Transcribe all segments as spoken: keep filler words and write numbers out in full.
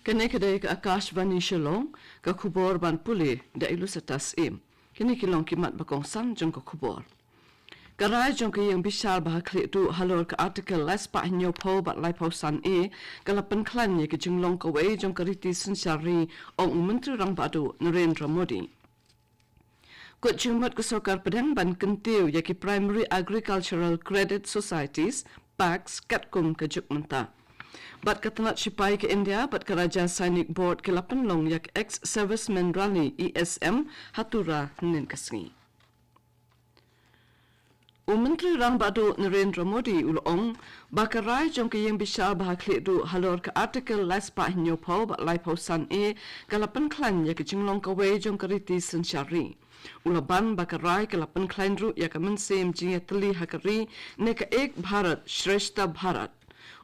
Kane ka dei ka Akashvani Shillong, ka khubor ban pule da Ilusatas Im. Kine ki long ki mat ba kongsan jong ka khubor. Ka rai jong ka ïing bishar ba ha khlieh duh halor ka Article lai spah hynñiew phew bad lai phew san A ka la pynkhlaiñ ïa ka jinglong kawei jong ka riti synshar ri, ong u Myntri Rangbah Duh Narendra Modi. Kut jingmut ka sorkar pdeng ban kyntiew ïa ki Primary Agricultural Credit Societies, PACs, katkum ka juk mynta. Bad ka tnat shipai ka India bad ka Rajya Sainik Board ki la pynlong ïa ka Ex Servicemen Rally, E S M, ha Tura hynnin ka sngi. U Myntri Rangbah Duh Narendra Modi u la ong ba ka rai jong ka ïing bishar ba ha khlieh duh halor ka Article lai spah hynñiew phew bad lai phew san A ka la pynkhlaiñ ïa ka jinglong kawei jong ka riti synshar ri. U la ban ba ka rai ka la pynkhlaiñ ruh ïa ka mynsiem jingïatylli ha ka ri ne ka Ek Bharat Shreshtha Bharat.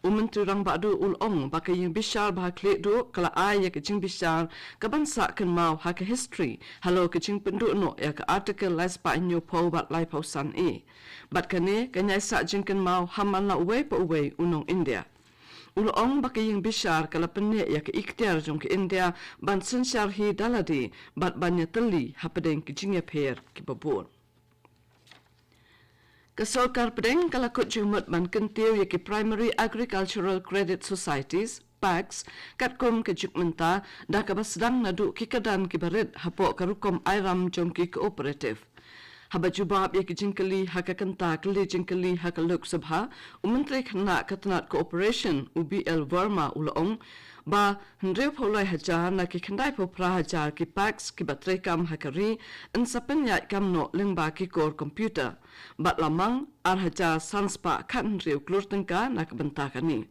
U Myntri Rangbah Duh u la ong ba ka ïing bishar ba ha khlieh duh ka la ai ïa ka jingbishar ka ban sah kynmaw ha ka history halor ka jingpynduh noh ïa ka Article lai spah hynñiew phew bad lai phew san A. Bad kane kan ïai sah jingkynmaw ha man la uwei pa uwei u nong India. U la ong ba ka ïing bishar ka la pynneh ïa ka iktiar jong ka India ban synshar hi da lade bad ban ïatylli hapdeng ki jingïapher kiba bun. Ka sorkar pdeng ka la kut jingmut ban kyntiew ïa ki Primary Agricultural Credit Societies, PACs, katkum ka juk mynta da kaba sdang naduh ki kyrdan kiba rit hapoh ka rukom airam jong ki cooperative. Haba jubab ïa ki jingkylli ha ka kynta kylli jingkylli ha ka Lok Sabha, u Myntri Khynnah ka tnat Cooperation, u B L Verma u la ong ba hynriew phew lai hajar na ki khyndai phew phra hajar ki PACs kiba treikam ha ka ri yn sa pynïaid kam noh lyngba ki kor computer. Bad la mang ar hajar san spah khathynriew klur tyngka na ka bynta kane.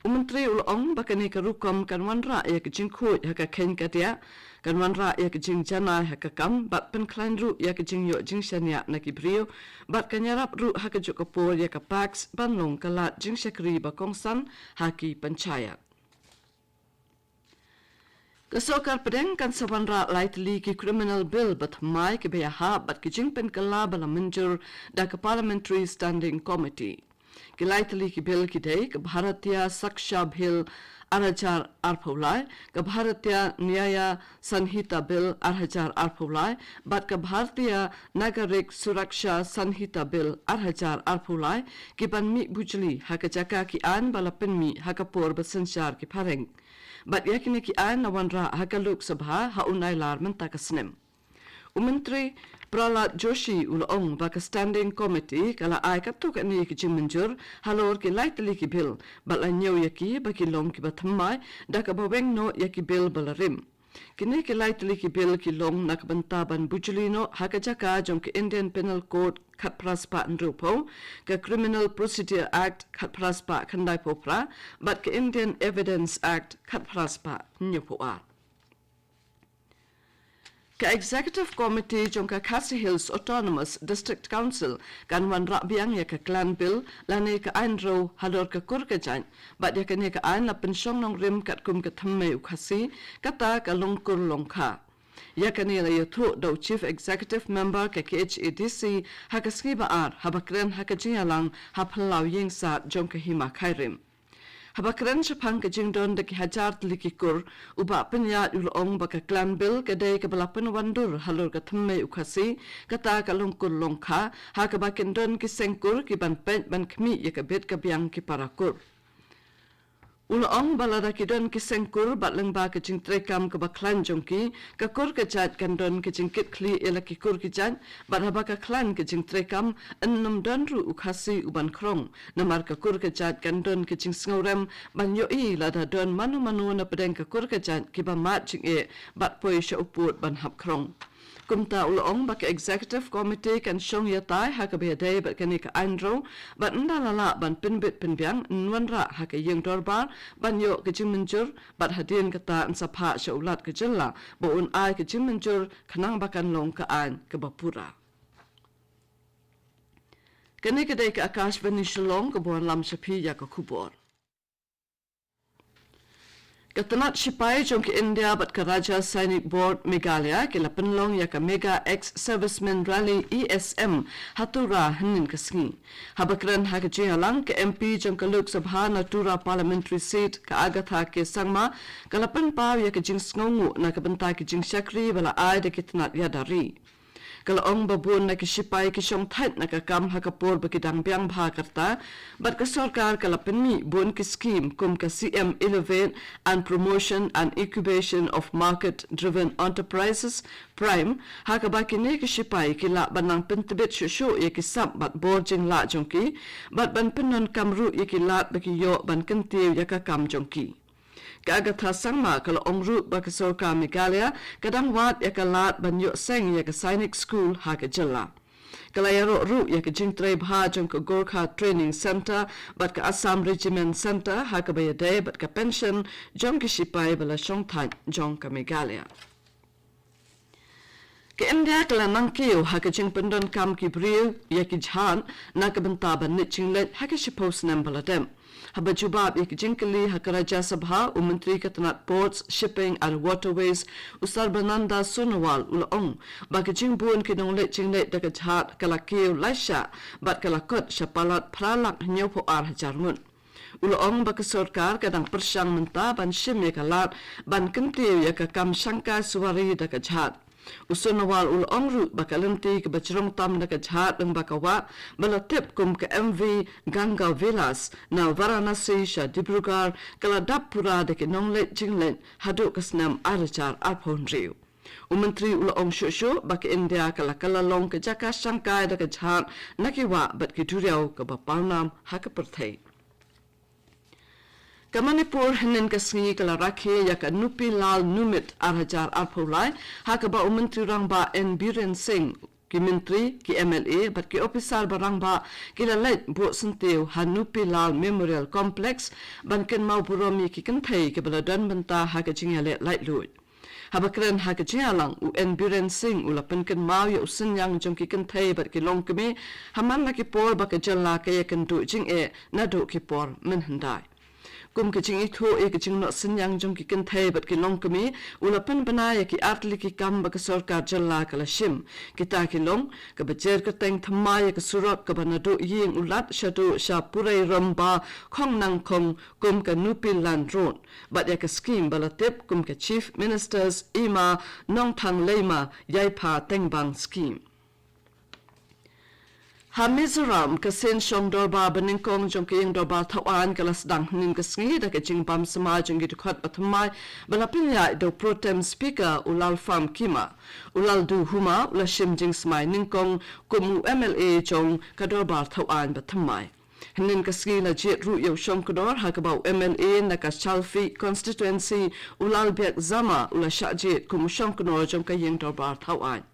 U Myntri u la ong ba kane ka rukom kan wanrah ïa ka jingkhuid ha ka kheiñ ka diah, kan wanrah ïa ka jingjanai ha ka kam bad pynkhlaiñ ruh ïa ka jingïoh jingshaniah na ki briew, bad kan ïarap ruh ha kajuh ka por ïa ka PACs ban long ka lad jingshakri ba kongsan ha ki panchayat. Ka sorkar pdeng kan sa wanrah lai tylli ki criminal bill ba thymmai kiba ïahap bad ki jingpynkylla ba la mynjur da ka Parliamentary Standing Committee. Ki lai tylli ki bill ki dei ka Bharatiya Sakshya Bill ar hajar arphew lai, ka Bharatiya Nyaya Sanhita Bill ar hajar arphew lai, bad ka Bharatiya Nagarik Suraksha Sanhita Bill ar hajar arphew lai, ki ban mih bujli ha ka jaka ki aiñ ba la pynmih ha ka por ba synshar ki phareng. Bad ïa kine ki aiñ la wanrah ha ka Lok Sabha ha u Nailar mynta ka snem. U Myntri Prahlad Joshi u la ong ba ka Standing Committee ka la ai katto katne ki jingmynjur halor ki lai tylli ki bill, bad la ñiew ïa ki ba ki long kiba thymmai da kaba weng noh ïa ki bill ba la rim. Kine ki lai tylli ki bill ki long na ka bynta ban bujli noh ha ka jaka jong ka Indian Penal Code khatphra spah hynriewphew, ka Criminal Procedure Act khatphra spah khyndaiphew phra, bad ka Indian Evidence Act khatphra spah hynñiewphew ar. Ka Executive Committee jong ka Khasi Hills Autonomous District Council kan wanrah biang ïa ka Clan Bill lane ka aiñ rew halor ka kur ka jait, bad ïa kane ka aiñ la pynshong nongrim katkum ka thymmei u Khasi, kata ka Longkur Longkha. Ïa kane la ïathuh da u Chief Executive Member ka K H A D C ha ka sngi ba ar haba kren ha ka jingïalang ha phyllaw ïing sad jong ka Hima Khyrim. Haba kren shaphang ka jingdon da ki hajar tylli ki kur, u Bah Pynïaid u la ong ba ka Clan Bill ka dei kaba la pynwandur halor ka thymmei u Khasi, kata ka Longkur Longkha, ha kaba kin don ki seng kur ki ban peit ban khmih ïa ka bit ka biang ki para kur. U la ong ba lada ki don ki seng kur bad lyngba ka jingtreikam kaba khlaiñ jong ki, ka kur ka jait kan don ka jingkitkhlieh ïa la ki kur ki jait, bad haba ka khlaiñ ka jingtreikam, yn nym don ruh u Khasi u ban khrong. Namar ka kur ka jait kan don ka jingsngewrem ban ïohi lada don mano mano na pdeng ka kur ka jait kiba mad jingeh bad poi sha u pud ban hap khrong. Kumta u la ong ba ka Executive Committee kan shong ïatai ha kaba ïadei bad kane ka aiñ rew, bad ynda la lah ban pynbit pynbiang yn wanrah ha ka ïing dorbar ban ïoh ka jingmynjur, bad hadien kata yn sa phah sha u Lat ka jylla ba un ai ka jingmynjur khnang ba kan long ka aiñ kaba pura. Kane ka dei ka Akashvani Shillong kaba wanlam sha phi ïa ka khubor. Ka tnat shipai jong ka India bad ka Rajya Sainik Board Meghalaya ki la pynlong ïa ka Mega Ex Servicemen Rally, E S M, ha Tura hynnin ka sngi. Haba kren ha ka jingïalang, ka M P jong ka Lok Sabha na Tura Parliamentary Seat, ka Agatha K Sangma, ka la pynpaw ïa ka jingsngewnguh na ka bynta ki jingshakri ba la ai da ki tnat ïada ri. Ka la ong ba bun na ki shipai ki shong thait na ka kam ha ka por ba ki dang biang bha ka rta, bad ka sorkar ka la pynmih bun ki skim kum ka C M Elevate and Promotion and Incubation of Market Driven Enterprises, PRIME, ha kaba kine ki shipai ki lah ban nang pyntbit shuh shuh ïa ki sap bad bor jinglah jong ki, bad ban pyndonkam ruh ïa ki lad ba ki ïoh ban kyntiew ïa ka kam jong ki. Ka Agatha Sangma ka la ong ruh ba ka sorkar Meghalaya ka dang wad ïa ka lad ban ïoh seng ïa ka Sainik School ha ka jylla. Ka la ïaroh ruh ïa ka jingtrei bha jong ka Gorkha Training Centre bad ka Assam Regiment Centre ha kaba ïadei bad ka pension jong ki shipai ba la shong thait jong ka Meghalaya. Ka India ka la nang kiew ha ka jingpyndonkam ki briew ïa ki jhad na ka bynta ban leit jingleit ha ka shiphew snem ba la dep. Haba jubab ïa ki jingkylli ha ka Rajya Sabha, u Myntri ka tnat Ports, Shipping and Waterways, u Sarbananda Sonowal, u la ong ba ka jingbun ki nongleit jingleit da ka jhad ka la kiew laishah bad ka la kot sha palat phra lak hynñiewphew ar hajar ngut. U la ong ba ka sorkar ka dang pyrshang mynta ban shim ïa ka lad ban kyntiew ïa ka kam shangkai suwari da ka jhad. U Sonowal u la ong ruh ba ka lynti kaba jrong tam da ka jhad lyngba ka wah ba la tip kum ka M V Ganga Vilas na Varanasi sha Dibrugarh ka la dap pura da ki nongleit jingleit haduh ka snem ar hajar arphew hynriew. U Myntri u la ong shuh shuh ba ka India ka la kylla long ka jaka shangkai da ka jhad na ki wah bad ki duriaw kaba pawnam ha ka pyrthei. Ka Manipur hynnin ka sngi ka la rakhe ïa ka Nupi Lal Numit ar hajar arphew lai, ha kaba u Myntri Rangbah N Biren Singh, ki Myntri, ki M L A bad ki ophisar ba rangbah ki la leit buh syntiew ha Nupi Lal Memorial Complex ban kynmaw burom ïa ki kynthei kiba la don bynta ha ka jingïaleh laitluid. Haba kren ha ka jingïalang, u N Biren Singh u la pynkynmaw ïa u synñiang jong ki kynthei bad ki longkmie ha man la ki por ba ka jylla ka ïakynduh jingeh naduh ki por mynhyndai. Kum ka jingithuh ïa ka jingnoh synñiang jong ki kynthei bad ki longkmie, u la pynbna ïa ki artylli ki kam ba ka sorkar jylla ka la shim. Kita ki long, kaba jer kyrteng thymmai ïa ka surok kaba naduh Ïing u Lat shaduh sha Purei Rymba Khongnangkhong kum ka Nupi Lal Road, bad ïa ka skim ba la tip kum ka Chief Minister's Ima Nongthang Leima Yaipha Tengbang Scheme. Ha Mizoram, ka sien shong dorbar ba nyngkong jong ka ïing dorbar thawaiñ ka la sdang hynnin ka sngi da ka jingbam sumar jong ki dkhot ba thymmai ba la pynïaid da u Pro Tem Speaker u Lalfarm Kima. U Lalduhuma u la shim jingsmai nyngkong kum u M L A jong ka dorbar thawaiñ ba thymmai. Hynnin ka sngi la jied ruh ïa u shongknor ha kaba u M L A na ka Chalfie Constituency u Lalbiakzama u la shah jied kum u shongknor jong ka ïing dorbar thawaiñ.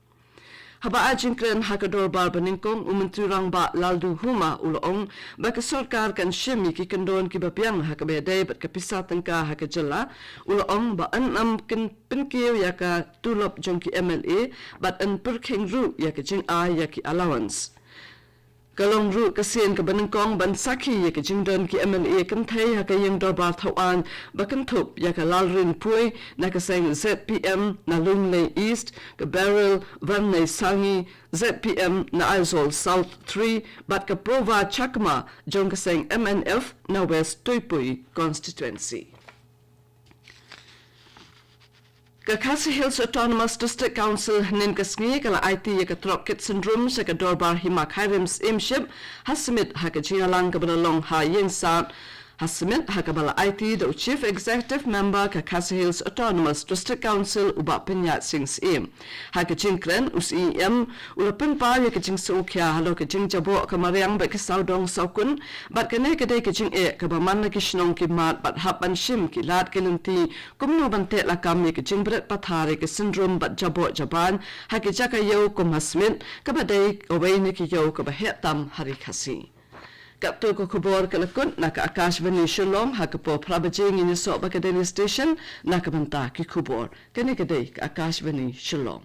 Haba ai jingkren ha ka dorbar ba nyngkong, u Myntri Rangbah Lalduhuma u la ong ba ka sorkar kan shim ïa ki kyndon kiba biang ha kaba ïadei bad ka pisa tyngka ha ka jylla. U la ong ba yn ym kin pynkiew ïa ka tulop jong ki M L A bad yn pyrkhing ruh ïa ka jingai ïa ki allowance. Ka long ruh ka sien kaba nyngkong ban sakhi ïa ka jingdon ki M L A kynthei ha ka ïing dorbar thawaiñ ba kynthup ïa ka Lalrinpui na ka seng Z P M na Lunglei East, ka Beryl Vanneisanghi Z P M na Aizawl South three, bad ka Prova Chakma jong ka seng M N F na West Tuipui Constituency. Ka Khasi Hills Autonomous District Council hynnin ka sngi ka la aiti ïa ka Toolkit Syndrome sha ka Dorbar Hima Khyrim Syiemship ha Smit ha ka jingïalang kaba la long ha Ïengsad ha Smit, ha kaba la aiti da u Chief Executive Member ka Khasi Hills Autonomous District Council u Bah Pynïaid Sing Syiem. Ha ka jingkren, u Syiem u la pynpaw ïa ka jingsngewkhia halor ka jingjaboh ka mariang bad ka sawdong sawkun, bad kane ka dei ka jingeh kaba man la ki shnong ki mad bad hap ban shim ki lad ki lynti kumno ban teh lakam ïa ka jingbret pathar ïa ka syndrome bad jaboh jaban ha ki jaka ïew kum ha Smit, kaba dei kawei na ki ïew kaba heh tam ha Ri Khasi. Katto ka khubor ka la kut na ka Akashvani Shillong, ha ka por phra baje ngin ïasoh bad ka Delhi Station na ka bynta ki khubor. Kane ka dei ka Akashvani Shillong.